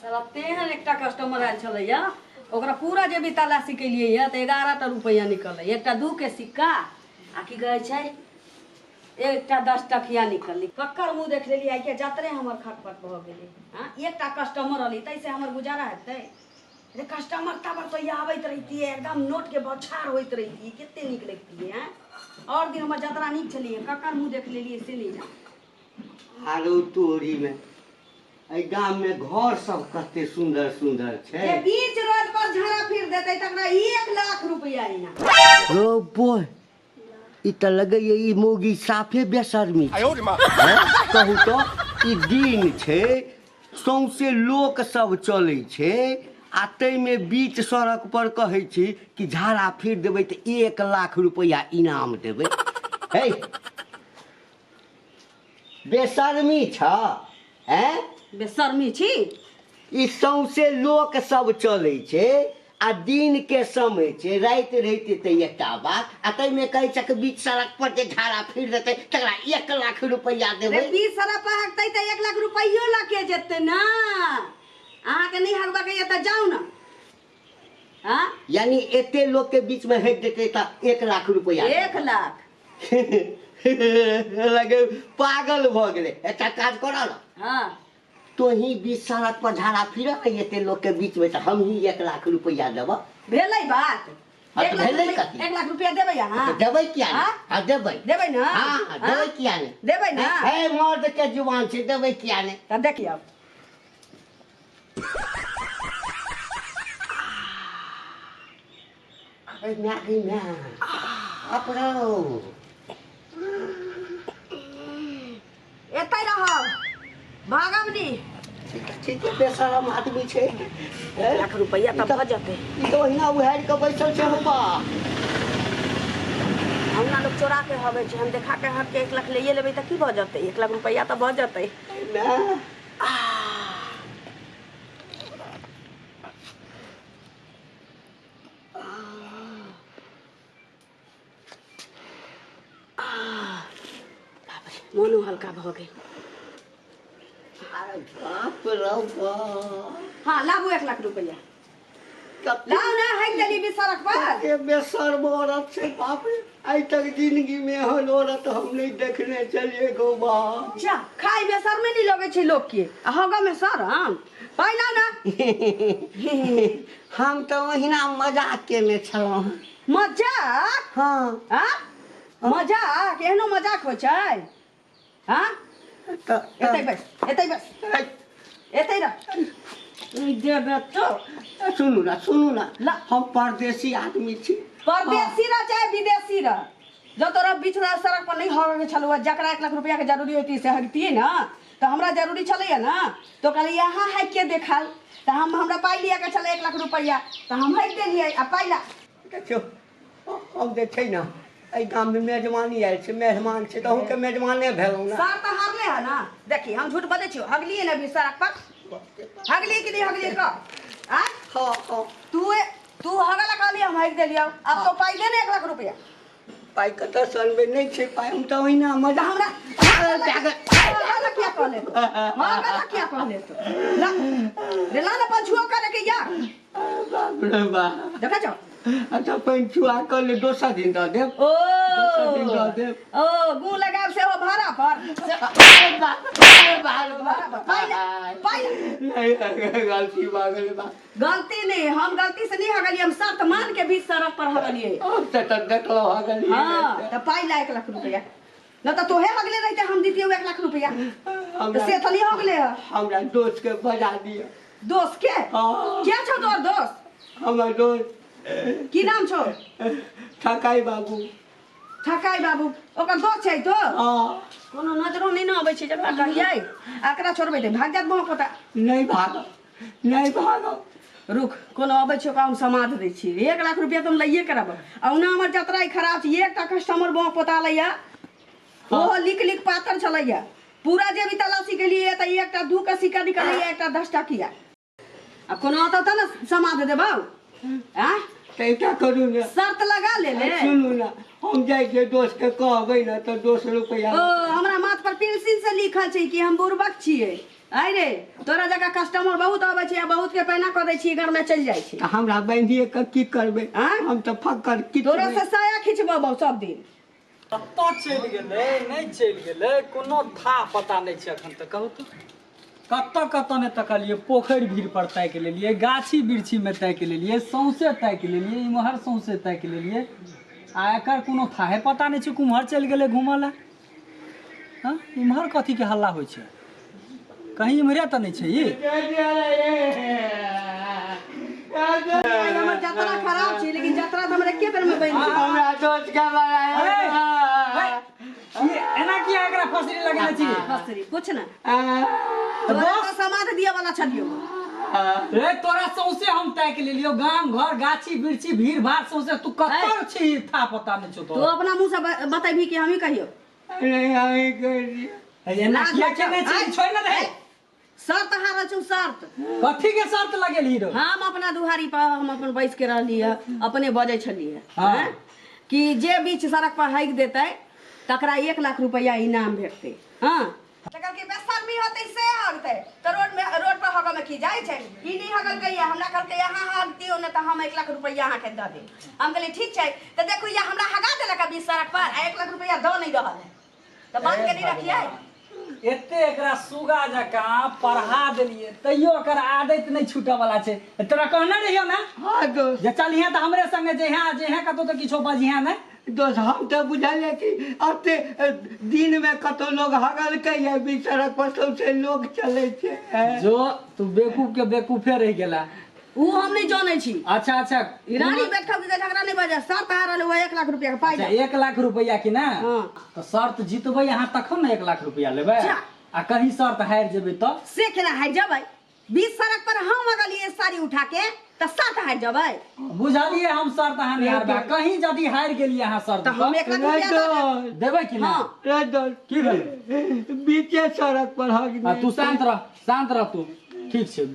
साला तेहन एकटा कस्टमर आयल छलैया, ओकरा पूरा जेबी तलाशी केलियै या तऽ 11 टा रुपैआ निकललै, एकटा 2 के सिक्का आ की कहै छै एकटा 10 टकिया निकललै। ककर मुँह देख लेलियै आइ के जतरे हमर खटपट भऽ गेलै। हँ, एकटा कस्टमर अलै ताहिसँ हमर गुजारा हेतै? रे कस्टमर तबर तो आबैत रहितियै, एकदम नोटके बौछार होइत रहितियै, कते नीक लगितियै। हँ, आओर दिन हमर जतरा नीक छलैए, ककर मुँह देख लेलियै से नहि जान। आरो तोरी में एहि गाम में घर सब कते सुंदर सुंदर छै। जे बीच रोड पर झाड़ा फिर देतै तकरा 1 लाख रुपया इनाम। रो बोय, ई तऽ लगैया ई मौगी साफे बेशर्मी छै। हैं? कहू तऽ ई दिन छै, सौंसे लोक सब चलै छै आ ताहिमे बीच सड़क पर कहै छी कि झाड़ा फिर देबै तऽ 1 लाख रुपया इनाम देबै। हे बेशर्मी छ हैं? बेशर्मी छी। ई सौंसे लोक सब चलै छै आ दिन के समय छै, राति रहितै तऽ एकटा बात, आ ताहिमे कहै छै कि बीच सड़क पर जे झाड़ा फिर देतै तकरा 1 लाख रुपैआ देबै। रे बीच सड़क पर हगतै तऽ 1 लाख रुपैयो लऽ के जेतै ना। अहाँके नहि हगबाके यऽ तऽ जाउ ना। हाँ? यानी एते लोक के बीच में हटि जेतै तऽ 1 लाख रुपैआ। 1 लाख। लगे पागल भऽ गेलै। एकटा काज करऽ ना। हाँ। तोही बीच सड़क पर झाड़ा फिरऽ ने एते लोक के बीच में, तऽ हमही 1 लाख रुपैआ देबऽ। भेलै बात? हाँ, एक तऽ लाख भेलै रुपैआ- कथी? 1 लाख रुपैआ देबै अहाँ? तऽ देबै किया नहि? हाँ? हाँ, देबै। देबै ना? हाँ, हाँ, देबै हाँ? किया नहि? देबै ना? हे, मर्द के जुबान छै, देबै किया नहि? तऽ देखियौ। अरे माय गे माय, बाप रौ। एतै रहब, भागब नी। ठीक है, बेशरम आदमी छै। 1 लाख रुपैआ तऽ भऽ जेतै। ई तऽ ओहिना उहारि कऽ बैसल छै। हौ बा, हमरा लोक चोरा के हबै छै, हम देखा के हक के 1 लाख लैए लेबै तऽ की भऽ जेतै? 1 लाख रुपैआ तऽ भऽ जेतै। माय। बाप रे, मोनो हल्का भऽ गेल। अरे बाप रौ बाप। हाँ, लाबू 1 लाख रुपैआ। कते लाउ ना, हटि देली बीच सड़क पर। कते बेशर्म औरत छै बाप रे, आइ तक जिंदगी में एहन औरत हम नहीं देखने छलियै गो बाप। जा, खाय में शर्मे नहीं लगै छै लोक के, आ हगऽ में शरम। पाइ लाउ ना। हम तऽ ओहिना मजाक केने छलहुँ। मजाक? हाँ। हाँ? मजाक? एहनो मजाक होइ छै? हाँ? तऽ एतै बैस, एतै बैस, एतै रह। ई देबे तो। सुनू ना, सुनू ना, ला। हम परदेसी आदमी छी। परदेसी रह चाहे विदेशी रह, जब तोरा बीच सड़क पर नहीं हगऽ के छलौ, जकरा 1 लाख रुपया के जरूरी होती से हगतियै ना, तऽ हमरा जरूरी छलैया ना, तो कहलियै यहाँ हगि के देखाल, तऽ हम हमरा पाइ लिअ के छलै 1 लाख रुपैआ, तऽ हम हगि देलियै। आ पाइ ला। देखियौ, हम जे छै ना एहि गाममे मेजबानी आयल छै, मेहमान छै, तऽ अहूँके मेजबाने भेलहुँ ना। सर तऽ हारले है ना। देखी, हम झूठ बजै छियौ? हगलियै ना बीच सड़क पर? हगलियै कि नहि हगलियै कह? आँय? हाँ, हाँ। तू हगऽ ला कहलियै, हम हगि देलियौ। आब तो पाइ दे ने 1 लाख रुपैआ। पाइ कतऽ सँ अनबै? नहि छै पाइ, हम तऽ ओहिना मजा। हमरा हगऽ ला किया कहले तू? हगऽ ला किया कहले तू? ला रे, ला ना पंछुआ करे के या। बाप रे बाप। देखै छौ? अच्छा, पंचुआ कऽ ले, दोसर दिन दऽ देब। ओ दोसर दिन दऽ देब। ओ गु लगाब सेहो भाड़ा पर। पाइ ला, पाइ ला। नहीं, गलती भऽ गेलै बाप। गलती नहीं, हम गलती से नहीं हगलियै, हम शर्त मान के बीच सड़क पर हगलियै। हम तऽ देखलहुँ हगलियै। हाँ, तऽ पाइ ला 1 लाख रुपया, न तऽ तोहे हगले रहिते हम दितियौ 1 लाख रुपया। हमरा से तऽ नहीं हगले है। हमरा दोस्त के बजा दिअ। दोस्त के? हाँ। के छौ तोहर दोस्त? हमर दोस्त। की नाम छौ? ठकाई बाबू। ठकाई बाबू ओकर दोस्त छै तो? हाँ। कोनो नजरो नहीं ना अबै छै जकरा कहियै, एकरा छोड़बै तऽ भाग जात भौंकता। नहीं भागब, नहीं भागब। रुक, कोनो अबै छै ओकरा हम समाध दै छी। 1 लाख रुपया तऽ हम लैये के रहब। आ ओना हमर जतरा ही खराब छै, एकटा कस्टमर भौंक पोता लैया, ओहो लिख लिख पातर छलैया। पूरा जेबी तलाशी के लिए तऽ एकटा 2 के सिक्का निकलैया, एकटा 10 टकिया। आ कोनो अतौ तऽ ने समाध देबौ? आँय? तऽ एकटा करू ने, शर्त लगा ले ले। सुनू ना, हम जाइ छियै दोस्त के कहबै ने तऽ दोस्त रुपैआ। ओ हमरा माथ पर पेंसिल से लिखल छै कि हम बुड़बक छियै। आइ रे तोरा जकाँ कस्टमर बहुत अबै छै आ बहुत के पैना कऽ दै छी घर में चलि जाइ छै। तऽ हमरा बान्हिए कऽ की करबै? आँय? हम तऽ फक्कड़ किछु तोरा नहि। से साया खिचबबौ सब दिन। कतऽ चलि गेलै, नहि चलि गेलै, कोनो था पता नहि छै एखन तक। कहू तऽ, कतऽ कतऽ नहि तकलियै। पोखरि भीड़ पर ताकि लेलियै, गाछी बिरछीमे ताकि लेलियै, सौंसे ताकि लेलियै, इम्हर सौंसे ताकि लेलियै, आ एकर कोनो थाहे पता नहि छै, कुम्हर चलि गेलै घूमऽ लए। हँ, इम्हर कथीके हल्ला होइ छै? कहीं इम्हरे तऽ नहि छै ई? आइ हमर जतरा खराब छै, लेकिन जतरा तऽ हमर एके बेर में बनि गेल। हमरा दोस्त के ए, ई एना किया एकरा फसरी लगेने छी? फसरी कुछ ना, तोरा तऽ समाध दिअ वाला छलियौ। रे, तोरा सौंसे हम ताकि लेलियौ, गाम घर, गाछी बिरछी, भीड़ भाड़ सौंसे। तू कतऽ छी, था पता नहि छौ। तू तोरा अपना मुँह से बतेबही कि हमही कहियौ? नहीं, हमी कर दिया। एना लाज किया बचाउ। केने छी? आइ। छोड़ि ने दे। शर्त हारल छौ, शर्त। कथी के शर्त लगेलही रो? हम अपना दुहारी पर हम अपन बैस के रहली है, अपने बजै छलियै हाँ। हैं, कि जे बीच सड़क पर हाइक देतै तकरा 1 लाख रुपया इनाम भेटतै। हाँ, तकर के बेशर्मी होतै से हगतै तऽ रोड में, रोड पर हगऽ में की जाइ छै? ई नहि हगलकै। हमरा कहलकै, अहाँ हग दियौ ने तऽ हम 1 लाख रुपया अहाँके दऽ देब। हम कहलियै, ठीक छै। तऽ देखू, ये हमरा हगा देलक बीच सड़क पर आ 1 लाख रुपया दऽ नहि रहल है, तऽ बांध के नहीं रखियै। एते एकरा सुगा जकाँ पढ़ा देलियै, तैयो एकर आदत नहि छूटऽ वाला छै। तोरा कहने रहियौ ने? हाँ दोस्त। जे चलिहे तऽ हमरे संगे जइहे, जइहे कतौ तऽ किछो बजिहे नहि। दोस्त, हम तऽ बुझलियै कि एते दिन में कतौ लोग हगलकै है, बीच सड़क पर सौंसे लोग चलै छै। जो, तू बेवकूफ के बेवकूफे रहि गेला। उ हम नहीं जानै छी। अच्छा अच्छा। ई रानी बैठक के झगड़ा नहीं बजा। शर्त हारल हुआ 1 लाख रुपया के पाइ। अच्छा, 1 लाख रुपया की ना? हाँ। तऽ शर्त जीतबै अहाँ तखन ने 1 लाख रुपया लेबै। अच्छा। आ कहीं शर्त हारि जेबै तऽ? से केना हारि जेबै? बीच सड़क पर हम अगलिए साड़ी उठा के, तऽ शर्त हारि जेबै? बुझलियै हम, शर्त अहाँ नहि हारबै। कहीं यदि हारि गेलियै अहाँ शर्त तऽ हम 1 लाख रुपया दऽ देब। देबै कि ना? हाँ। रे दोस्त। की भेलै? बीचे सड़क पर हग। आ तू शान्त रह, शान्त रह तू। ठीक छै,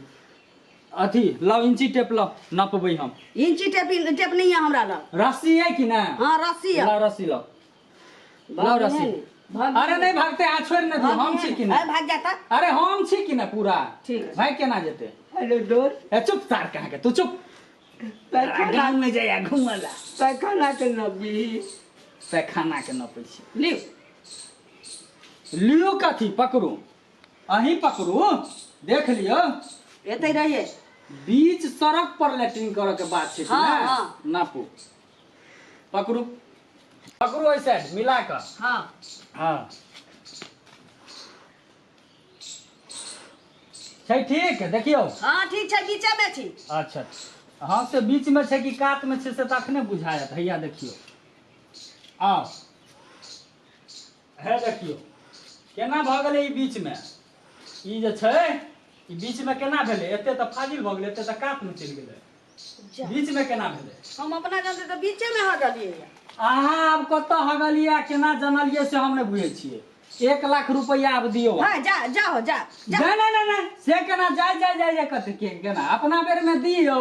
अथी लाउ, इंची टेप लाउ, नपबै हम। इंची टेप टेप नहीं है हमरा लग। रस्सी है कि ना? हाँ, रस्सी है। लाउ रस्सी, लाउ, लाउ रस्सी। भाग। अरे नहीं भागते, अहाँ छोड़ि नहि दियौ, हम छी कि अरे नहि? भाग जाता। अरे हम छी कि ना पूरा? ठीक। भाग केना जेतै? हेलो दोस्त। ए चुप, तार कहाँ के, तू चुप। पैखाना। गाँव में जाइया घूमऽ ला। पैखाना के नबी। पैखाना के नपै छी? लिउ। लियौ कथी? पकड़ू, अहीं पकड़ू, देख लियौ। एतै रहिए। बीच सड़क पर लैट्रिन करऽ के बात छै कि? हाँ, ने हाँ। नापू, पकड़ू, पकड़ू, एहि साइड मिला कऽ। हाँ। हाँ, छै, ठीक, देखियौ। हाँ, ठीक छै, बीचे में छी। अच्छा, हाँ, से बीच में छै कि कात में छै से तऽ अखने बुझायत। हैया देखियौ, आउ, हे देखियौ केना भऽ गेलै ई बीचमे। ई जे छै, ई बीचमे केना भेलै? एते तऽ फाजिल भऽ गेलै, एते तऽ कातमे चलि गेलै। जा। बीचमे केना भेलै? हम अपना जानते तऽ बीचे में हगलियै। अहाँ आब कतऽ हगलियै आ केना जनलियै से हम नहि बुझै छियै। 1 लाख रुपैआ आब दियौ। हाँ, जा, जाओ, जा जा। नहि नहि नहि नहि, से केना? जाय जाय जाय जाय कते के केना? अपना बेरमे दियौ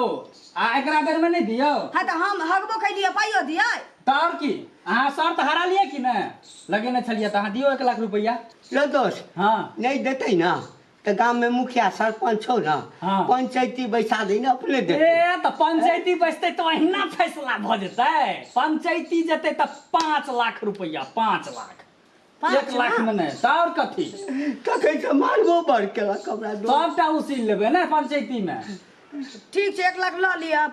आ एकरा बेरमे नहि दियौ? हाँ, तऽ हम हगबो कैलियै, पाइयो दियै? तऽ आओर की, अहाँ शर्त हरा लियै कि नहि लगेने छलियै? तऽ अहाँ दियौ 1 लाख रुपैआ। लो दोस्त। हँ। नहीं देते ना तऽ गाम में मुखिया सरपंच छौ ना? हाँ। पंचायती बैसा दे ने, अपने देते। ए, तऽ पंचायती बैसतै तऽ अहिना फैसला भऽ जेतै। पंचायती जेतै तऽ 5 लाख रुपैआ, 5 लाख। 5 1 लाख मे नहि तऽ आओर कथी? तखन से मारबो बड़ केलक हमरा दोस्त। सबटा उसील लेबै ने पंचायती मे। ठीक छै, 1 लाख लऽ लिअ।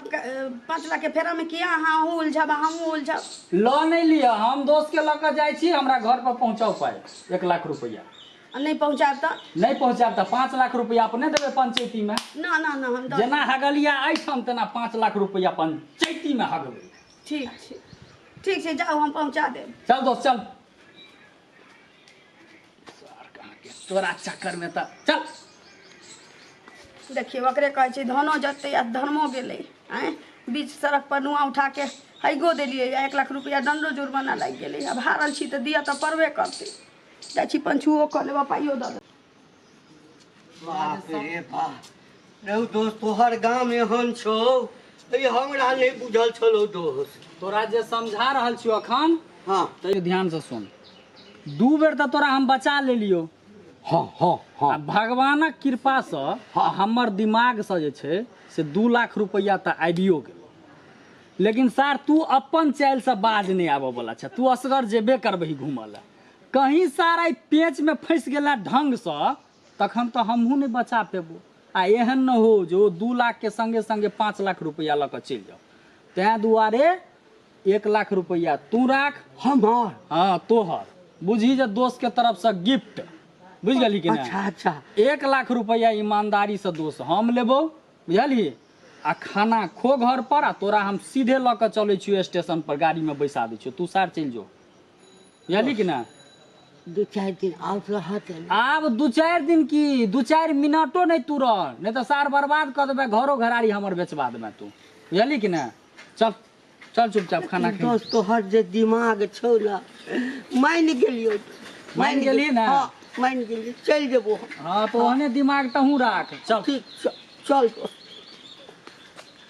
5 लाख के फेरा में किया अहाँ अहूँ उलझब आ हमहूँ उलझब? लऽ नहि लिअ, हम दोस्त के लऽ कऽ जाइ छी। हमरा घर पर पहुँचाउ पाइ, 1 लाख रुपैआ। आ नहि पहुँचायब तऽ? नहि पहुँचायब तऽ 5 लाख रुपैआ अपने देबै पंचायती मे। ना ना ना, हम दऽ जेना हगलिया एहिठाम तेना 5 लाख रुपैआ पंचायती मे हगबै। ठीक छै, ठीक छै, जाउ, हम पहुँचा देब। चल दोस्त, चल। सार कहाँ के, तोरा चक्कर में तऽ चल। देखियौ, ओकरे कहै छै धनो जतै आ धर्मो गेलै। आँय, बीच सड़क पर नुआ उठा के हैगो देलियै आ 1 लाख रुपैआ दण्डो जुर्माना लागि गेलै। आब हारल छी तऽ दिअ तऽ पड़बे करतै। जाइ छी, पंचुओ कऽ लेब आ पाइयो दऽ देब। बाप रे बाप, रौ दोस्त, तोहर गाम एहन छौ, ई हमरा नहि बुझल छलौ दोस्त। तोरा जे समझा रहल छियौ अखन, तैयो ध्यान से सुन। दू बेर तऽ तोरा हम बचा लेलियौ। हँ हँ हँ। आ भगवानक कृपासँ हमर दिमागसँ जे छै से 2 लाख रुपैआ तऽ आबियो गेल, लेकिन सार तू अपन चालिसँ बाज नहि आबऽ वला छ, तू असगर जेबे करबही घूमऽ लए। कहीं सार आइ पेचमे फँसि गेला ढङ्गसँ तखन तऽ हमहूँ नहि बचा पेबो, आ एहन न हो जे ओ 2 लाखके सङ्गे सङ्गे 5 लाख रुपैआ लऽ कऽ चलि जाओ। ताहि दुआरे 1 लाख रुपैआ तू राख। हमर? हाँ तोहर, बुझी जे दोस्त के तरफ से गिफ्ट, बुझ गेली कि नहीं? अच्छा अच्छा। 1 लाख रुपैआ ईमानदारी से दोस्त हम लेबो, बुझलिही? आ खाना खो घर पर, आ तोरा हम सीधे लऽ कऽ चलै छियौ स्टेशन पर, गाड़ी में बैसा दै छियौ, तू सार चलि जो, बुझलिही कि ना? 2-4 दिन आब रहत। आब 2-4 दिन की 2-4 मिनटो नहीं तू रह, नहीं तो सार बर्बाद कऽ देबै, घरो घरारी हमर बेचबा देबै तू, बुझलिही कि ना? चल चल चुपचाप खाना खा। दोस्त तोहर जे दिमाग छौ ना, मानि गेलियौ। मानि गेलियै ने? हाँ मानि गेलियै, चलि जेबो हम। हाँ तो ओहने दिमाग तहूँ राख, चल ठीक, चल दोस्त।